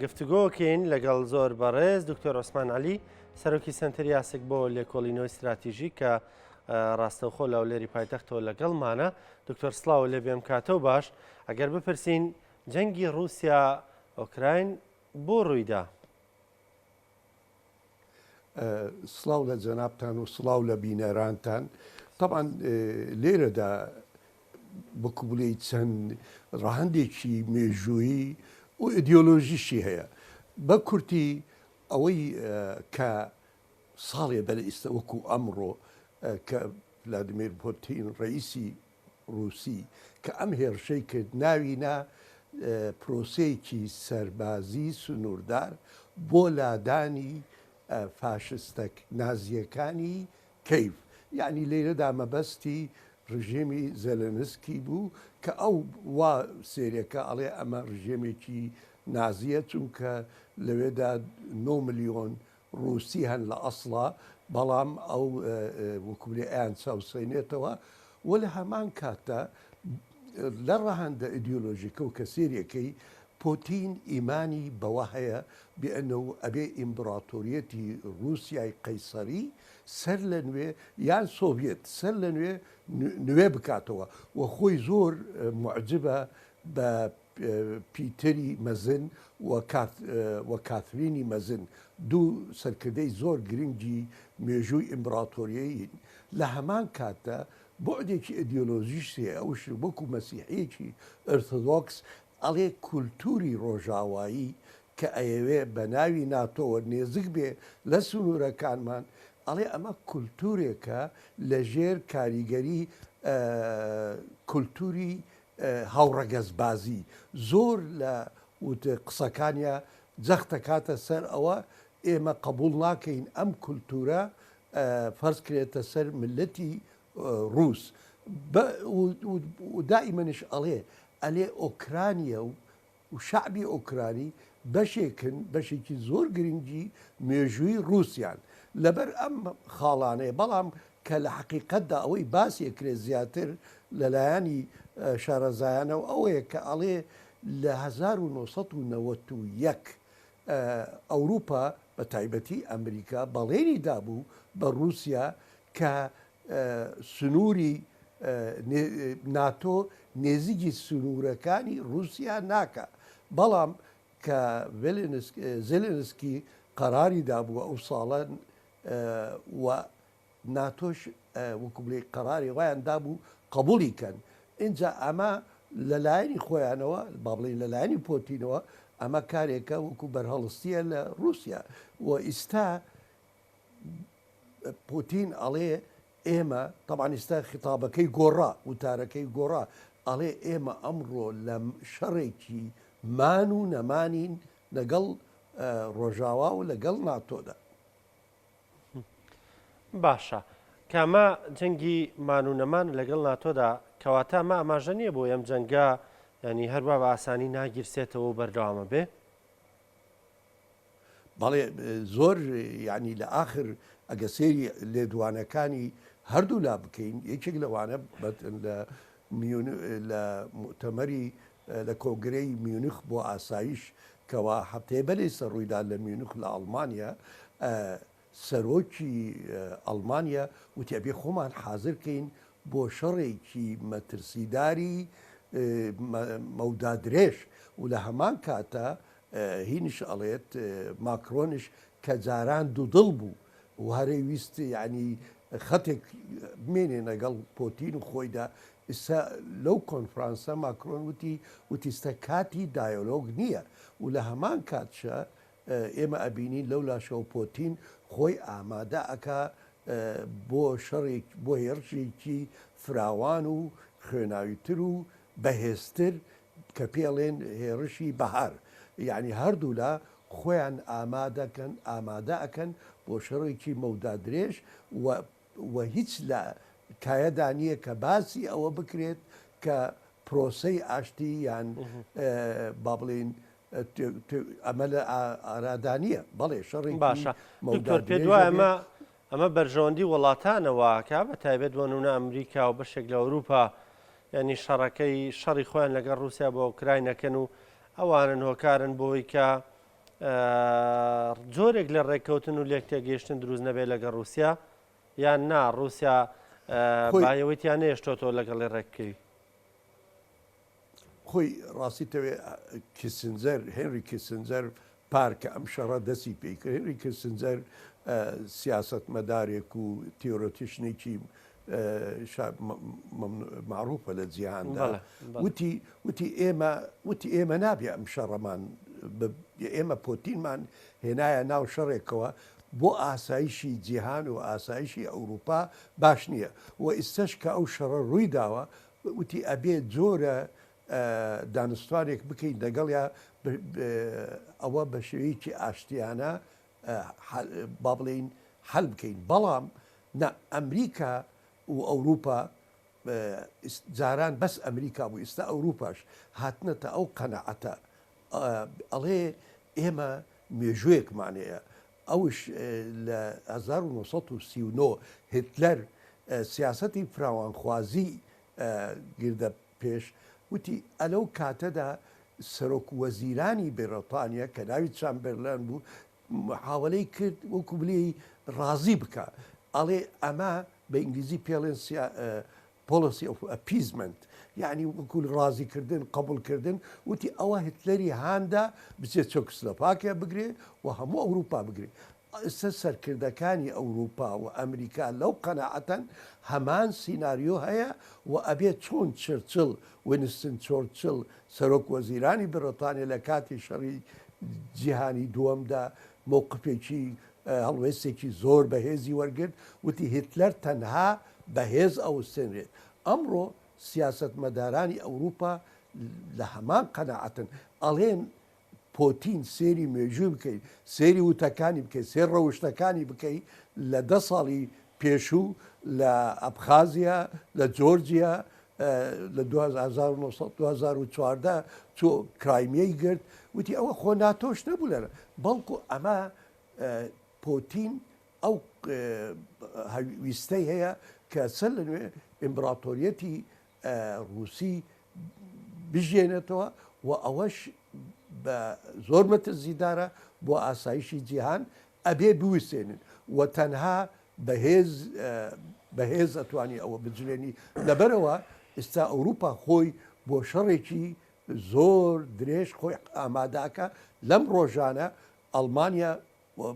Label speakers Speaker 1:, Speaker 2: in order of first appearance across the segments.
Speaker 1: گفتوگۆکەین لەگەڵ زۆر بەڕێز دکتۆر عوسمان عەلی سەرۆکی سەنتەری ئاسک بۆ لێکۆڵینەوەی ستراتیژی کە ڕاستەوخۆ لە هەولێری پایتەختەوە لەگەڵمانە. دکتۆر سڵاو لێ بێم کاتە و باش ئەگەر بپرسین جەنگی ڕووسیا ئۆکراین بۆ ڕوویدا؟
Speaker 2: سڵاو لە جەنابتان و سڵاو لە بینەرانتان. تەبعەن لێرەدا وەکو بڵێی چەند ڕەهەندێکی مێژوویی و ئیدیۆلۆژیشی هەیە. بە کورتی ئەوەی کە ساڵێ بەر ئیستە وەکو ئەمڕۆ کە ڤلادیمیر پۆتین ڕەئیسی ڕووسی کە ئەم هێڕشەی کرد ناوی نا پرۆسەیەکی سەربازی سنووردار بۆ لادانی فاشستە نازییەکانی کەیڤ. یەعنی لێرەدا مەبەستی ڕژێمی زێلێنسکی بوو کە ئەو وا سێرێکە ئەڵێ ئەمە ڕژێمێکی نازییە چونکە لەوێدا نۆ ملیۆن ڕووسی هەن لە ئەسڵا بەڵام ئەو وەکو بلێ ئەیان چەوسێنێتەوە و لە هەمان کاتدا لە ڕەهەندە ئیدیۆلۆژیکە و کە سێریەکەی پۆتین ئیمانی بەوە هەیە بئەنە و ئەبێ ئیمبراتۆریەتی ڕووسیای قەیسەری سەر لە نوێ یان سۆڤیەت سەر لە نوێ نوێ بکاتەوە و خۆی زۆر موعجبە بە پیتەری مەزن و کاترینی مەزن، دوو سەرکردەی زۆر گرنگی مێژووی ئیمبراتۆریین، لە هەمان کاتدا بوعدێکی ئیدیۆلۆژیش هەیە، ئەوش وەکو مەسیحییەکی ئۆرثۆدۆکس ئەڵێ کولتووری ڕۆژاوایی کە ئەیەوێ بە ناوی ناتۆوە نێزک بێ لە سنوورەکانمان، ئەڵێ ئەمە کولتوورێکە لەژێر کاریگەری کولتووری هاوڕەگەزبازی زۆر لە وت قسەکانیا جەخت دەکاتە سەر ئەوە ئێمە قبوڵ ناکەین ئەم کولتورە فەرز کرێتە سەر ملەتی ڕووس و دائیمەنش ئەڵێ ئەلێ ئۆکرانیە و و شەعبی ئۆکرانی بەشێکن، بەشێکی زۆر گرنگی مێژووی ڕووسیان. لەبەر ئەم خاڵانەیە، بەڵام کە لە حەقیقەتدا ئەوەی باسی ئەکرێت زیاتر لە لایەنی شارەزایانەوە ئەوەیە کە ئەڵێ لە 1991 ئەوروپا بە تایبەتی ئەمریکا بەڵێنی دابوو بە ڕووسیا کە سنووری ناتۆ نێزیکی سنوورەکانی ڕووسیا ناکا، بەڵام کە زێلێنسکی قەراری دابوو ئەو ساڵە و ناتۆش وەکو بڵێی قەراری وایان دابوو قەبووڵی کەن، ئینجا ئەمە لە لایەنی خۆیانەوە با بڵێین لە لایەنی پۆتینەوە ئەمە کارێکە وەکو بەرهەڵستییە لە ڕووسیا و ئیستا پوتین ئەڵێ ئێمە تەبعەن ئیستا خیتابەکەی گۆڕا وتارەکەی گۆڕا ئەڵێ ئێمە ئەمڕۆ لە شەڕێکی مان و نەمانین لەگەڵ ڕۆژاوا و لەگەڵ ناتۆدا.
Speaker 1: باشە کامە جەنگی مان و نەمان لەگەڵ ناتۆدا کەواتە ئەمە ئاماژە نییە بۆ ئەم جەنگە ینی هەروە بە ئاسانی ناگیرسێتەوە و بەردەوامە بێ؟
Speaker 2: بەڵێ زۆر یانی لە ئاخر ئەگە سێری لێدوانەکانی هەردوو لا بکەین یەکێک لەوانە لە لە موتەمەری لە کۆنگرەی میونخ بۆ ئاسایش کەوا هەفتەیە بەرێ سەر ڕوویدا لە میونخ لە ئەڵمانیا سەرۆکی ئەڵمانیا وتی ئەبێ خۆمان حازر کەین بۆ شەڕێکی مەترسیداری مەودا درێژ و لە هەمان کاتا هینش ئەڵێت ماکرۆنش کە جاران دوودڵ بوو و هەرەی ویست یعنی خەتێک بمێنێ لەگەڵ پۆتین و خۆیدا ئیستا لەو کۆنفرانسە ماکرۆن وتی وتیستە کاتی دایۆلۆگ نییە و لە هەمان کاتشە ئێمە ئەبینین لەو لاشەوە پۆتین خۆی ئامادە ئەکا بۆ شەڕێک بۆ هێڕشێکی فراوان و خوێناویتر و بەهێزتر کە پێڵێن هێڕشی بەهار یعنی هەردوولا خۆیان ئامادەکەن ئامادە ئەکەن بۆ شەڕێکی مەودا درێژ و و هیچ لە کایەدا نییە کە باسی ئەوە بکرێت کە پرۆسەی ئاشتی یان با بڵێین ئەمە لە ئارادا نییە بەڵێ شەڕێکی
Speaker 1: باشە
Speaker 2: مەودا
Speaker 1: دکتۆر پێت
Speaker 2: درێژە
Speaker 1: وایە
Speaker 2: بێت.
Speaker 1: ئەمە ئەمە بەرژەوەندی وڵاتانە واکا بە تایبەت بۆ نمونە ئەمریکا و بەشێک لە ئەوروپا یعنی شەڕەکەی شەڕی خۆیان لەگەڵ رووسیا بۆ ئۆکراین ئەکەن و ئەوانن هۆکارن بۆی کە. جۆرێک لە ڕێککەوتن و لێکتێگەیشتن دروست نەبێت لەگەڵ ڕووسیا یان نا ڕووسیا بایەوەی تیا نێشتۆتەوە لەگەڵی ڕێککەوی؟
Speaker 2: خۆی ڕاستی تەوێ کیسنجەر، هێنری کیسنجەر پار کە ئەم شەڕە دەستی پێی کرد، هێنری کیسنجەر سیاسەتمەدارێک و theoretician ێکی مەعروفە لە جیهاندا وتی وتی ئێمە وتی ئێمە نابێ ئەم شەڕەمان ئێمە پۆتینمان هێنایە ناو شەڕێکەوە بۆ ئاسایشی جیهان و ئاسایشی ئەوروپا باش نییە و ئیستەش کە ئەو شەڕە ڕووی داوە وتی ئەبێ جۆرە دانوستانێک بکەین لەگەڵیا ئەوە بە شێوەیەکی ئاشتیانە با بڵێین حەل بکەین بەڵام نا ئەمریکا و ئەوروپا جاران بەس ئەمریکا بوو ئیستا ئەوروپاش هاتنەتە ئەو قەنەعەتە ئەڵێ ئێمە مێژوویەکمان هەیە ئەوش لە 1939 هتلەر سیاسەتی فراوانخوازی گردە پێش وتی ئەلەو کاتەدا سەرۆک وەزیرانی بەریتانیا کە ناوی چامبەرلان بوو محاوەلەی کرد وەکو بلێی ڕازی بکا ئەڵێ ئەمە بە ئینگلیزی پێڵێن policy of appeasement یعنی وەکو ڕازیکردن قبولکردن وتی ئەوە هتلەری هاندا بچێت چۆکسلۆفاکیا بگرێ و هەموو ئەوروپا بگرێ ئێستا سەرکردەکانی ئەوروپا و ئەمریکا لەو قەناعەتەن هەمان سیناریۆ هەیە و ئەبێت چۆن چرچڵ، وینستن چۆرچڵ، سەرۆک وەزیرانی بڕیتانیا لە کاتی شەڕی جیهانی دووەمدا مەوقفێکی هەڵوێستێکی زۆر بەهێزی وەرگرت وتی هیتلەر تەنها بە هێز ئەوستێنرێت. ئەمڕۆ سیاسەتمەدارانی ئەوروپا لە هەمان قەناعەتن ئەڵێن پۆتین سێری مێژووی بکەی، سێری وتەکانی بکەی، سێر ڕەوشتەکانی بکەی لە دە ساڵی پێشوو لە ئەبخازیا، لە جۆرجیا، لە 2014 چۆ کرایمیەی گرت، وتی ئەوە خۆ ناتۆش نەبوو لە بەڵکو ئەمە پۆتین ئەو ویستەی هەیە کە سەر لە نوێ ئیمبراتۆریەتی ڕووسی بژێنێتەوە و ئەوەش بە زۆر مەترسیدارە بۆ ئاسایشی جیهان ئەبێ بویستێنن و تەنها بەهێز بەهێز ئەتوانی ئەوە بجلێنی لەبەرەوە ئێستا ئەوروپا خۆی بۆ شەڕێکی زۆر درێژ خۆی ئاماداکە لەم ڕۆژانە ئەڵمانیا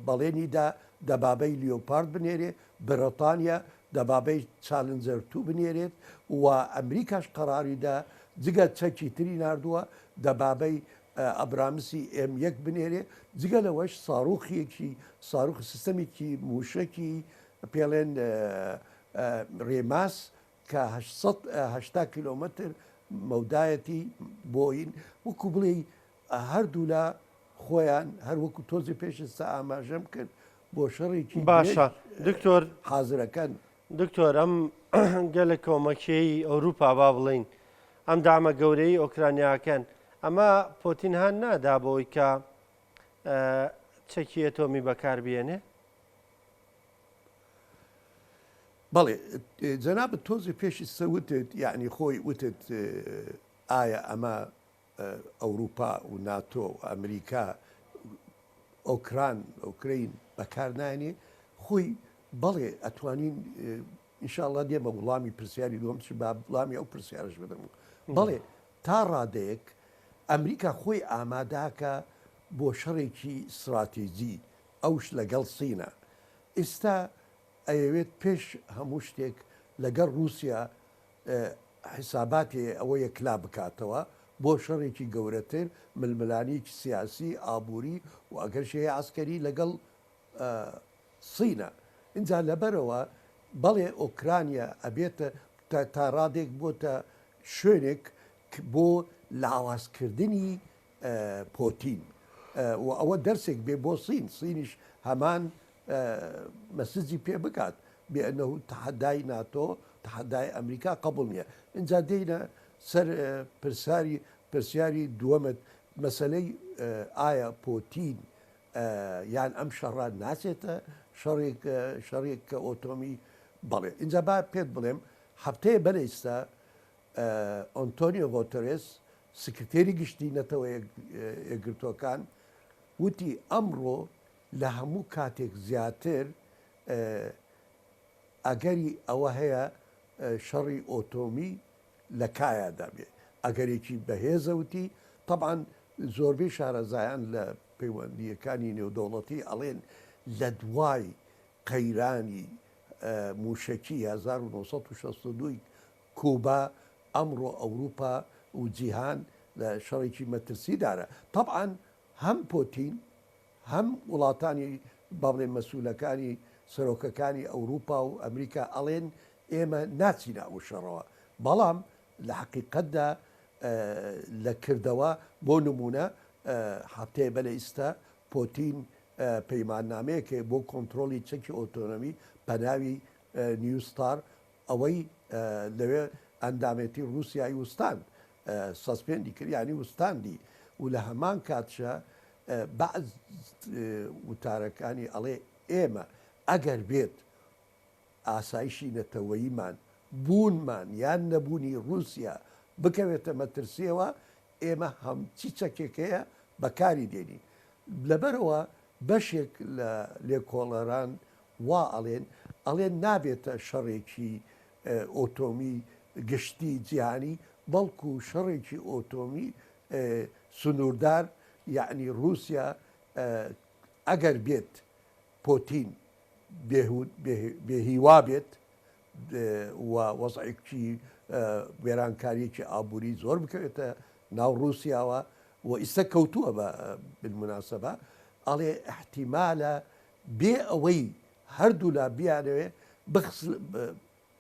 Speaker 2: بەڵێنی دا دەبابەی لیۆپارد بنێرێ، بەرەتانیا دەبابەی چالنجەر two بنێرێت و ئەمریکاش قەراری دا جگە چەکی تری ناردووە دەبابەی ئەبرامسی ئێم یەک بنێرێ، جگە لەوەش ساروخێکی ساروخ سیستەمێکی مووشەکی پێڵێن ڕێماس کە 880 کیلۆمەتر مەودایەتی بۆین وەکو بڵێی هەردوولا خۆیان هەر وەکو تۆزێ پێش ئێستا ئاماژەم کرد بۆ شەڕێکی
Speaker 1: باشە دکتۆر
Speaker 2: حازرەکەن.
Speaker 1: دکتۆر ئەم گەلە کۆمەکیەی ئەوروپا با بڵێین ئەم دامە گەورەی ئۆکرانیاکەن ئەمە پۆتین هان نادا بۆی کە چەکی ئەتۆمی بەکار بێنێ؟
Speaker 2: بەڵێ جەنابت تۆزێ پێش ئیستا وتت یەعنی خۆی وتت ئایا ئەمە ئەوروپا و ناتۆ و ئەمریکا ئۆکران ئۆکرین بەکار نایەنێ خۆی بەڵێ ئەتوانین ئینشاءاللە دێمە وڵامی پرسیاری دووەم چ با وڵامی ئەو پرسیارش بدەم بەڵێ تا ڕادەیەک ئەمریکا خۆی ئاماداکە بۆ شەڕێکی استراتیجی ئەوش لەگەڵ سینە ئێستا ئەیەوێت پێش هەموو شتێک لەگەڵ رووسیا حیساباتی ئەوە یەکلا بکاتەوە بۆ شەڕێکی گەورەتر، ململانێیەکی سیاسی، ئابووری و ئەگەرش هەیە عەسکەری لەگەڵ سینە. ئینجا لەبەرئەوە بەڵێ ئۆکرانیا ئەبێتە تا ڕادەیەک بۆتە شوێنێک بۆ لاوازکردنی پۆتین و ئەوە دەرسێک بێ بۆ سین، سینیش هەمان مەسجی پێ بگات بأنه تەحەدای ناتۆ تەحەدای ئەمریکا قبوڵ نییە. ئینجا دێینە سەر پرساری پرسیاری دووەمت مەسەلەی ئایا پۆتین یان ئەم شەڕە ناچێتە شەڕێک شەڕێک کە ئۆتۆمی بەڵێ ئینجا با پێت بڵێم هەفتەیە بەرئیستا ئۆنتۆنیۆ گۆتەرێس، سکرتێری گشتی نەتەوە یەکگرتووەکان. وتی ئەمڕۆ لە هەموو کاتێک زیاتر ئەگەری ئەوە هەیە شەڕی ئۆتۆمی لە کایادا بێ ئەگەرێکی بەهێزە وتی تەبعەن زۆربەی شارەزایان لە پەیوەندییەکانی نێودەوڵەتی ئەڵێن لە دوای قەیرانی مووشەکی 1962 ی کوبا ئەمڕۆ ئەوروپا و جیهان لە شەڕێکی مەترسیدارە تەبعەن هەم پۆتین هەم وڵاتانی با بڵێین مەسولەکانی سەرۆکەکانی ئەوروپا و ئەمریکا ئەڵێن ئێمە ناچینە ئەو شەڕەوە بەڵام لە حەقیقەتدا لە کردەوە بۆ نمونە هەفتەیە بەلە ئیستا پۆتین پەیماننامەیەک هەیە بۆ کۆنترۆڵی چەکی ئۆتۆنۆمی بەناوی نیو ستار ئەوەی لەوێ ئەندامێتی ڕووسیای وستاند، suspend ی کرد یانی وستاندی و لە هەمان کاتشا بەعز وتارەکانی ئەڵێ ئێمە ئەگەر بێت ئاسایشی نەتەوەییمان، بوونمان یان نەبوونی ڕووسیا بکەوێتە مەترسییەوە ئێمە هەمچی چەکێک هەیە بەکاری دێنین. لەبەرئەوە بەشێک لە لێکۆڵەران وا ئەڵێن، ئەڵێن نابێتە شەڕێکی ئۆتۆمی گشتی جیهانی، بەڵکو شەڕێکی ئۆتۆمی سنووردار، یەعنی ڕووسیا ئەگەر بێت پۆتین بێهیوا بێت و وەزعێکی وێرانکارییەکی ئابووری زۆر بکەوێتە ناو ڕووسیاوە و ئیستا کەوتووە بە بالمناسبە ئەڵێ ئیحتیمالە بێ ئەوەی هەردوولا بیانەوێ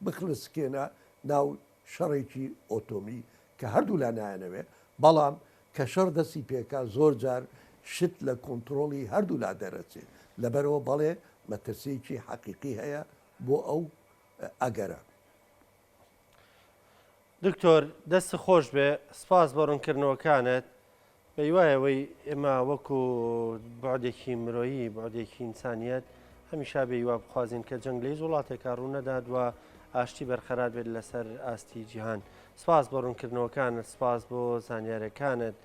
Speaker 2: بخلسکێنە ناو شەڕێکی ئۆتۆمی کە هەردوولا نایانەوێ بەڵام کە شەڕ دەستی پێکا زۆر جار شت لە کۆنتڕۆڵی هەردوولا دەرەچێ لەبەرئەوە بەڵێ مەترسیەکی حەقیقی هەیە بۆ ئەو ئەگەرە.
Speaker 1: دکتۆر دەست خۆش بێ سپاس بۆ ڕونکردنەوەکانت بەهیوای ئەوەی ئێمە وەکو بعدێکی مرۆیی بعدێکی ئینسانیەت هەمیشە بێ هیوا بخوازین کە جەنگ لە هیچ وڵاتێکا ڕوونەدات و ئاشتی بەرقەرار بێت لەسەر ئاستی جیهان سپاس بۆ ڕوونکردنەوەکانت سپاس بۆ زانیارەکانت.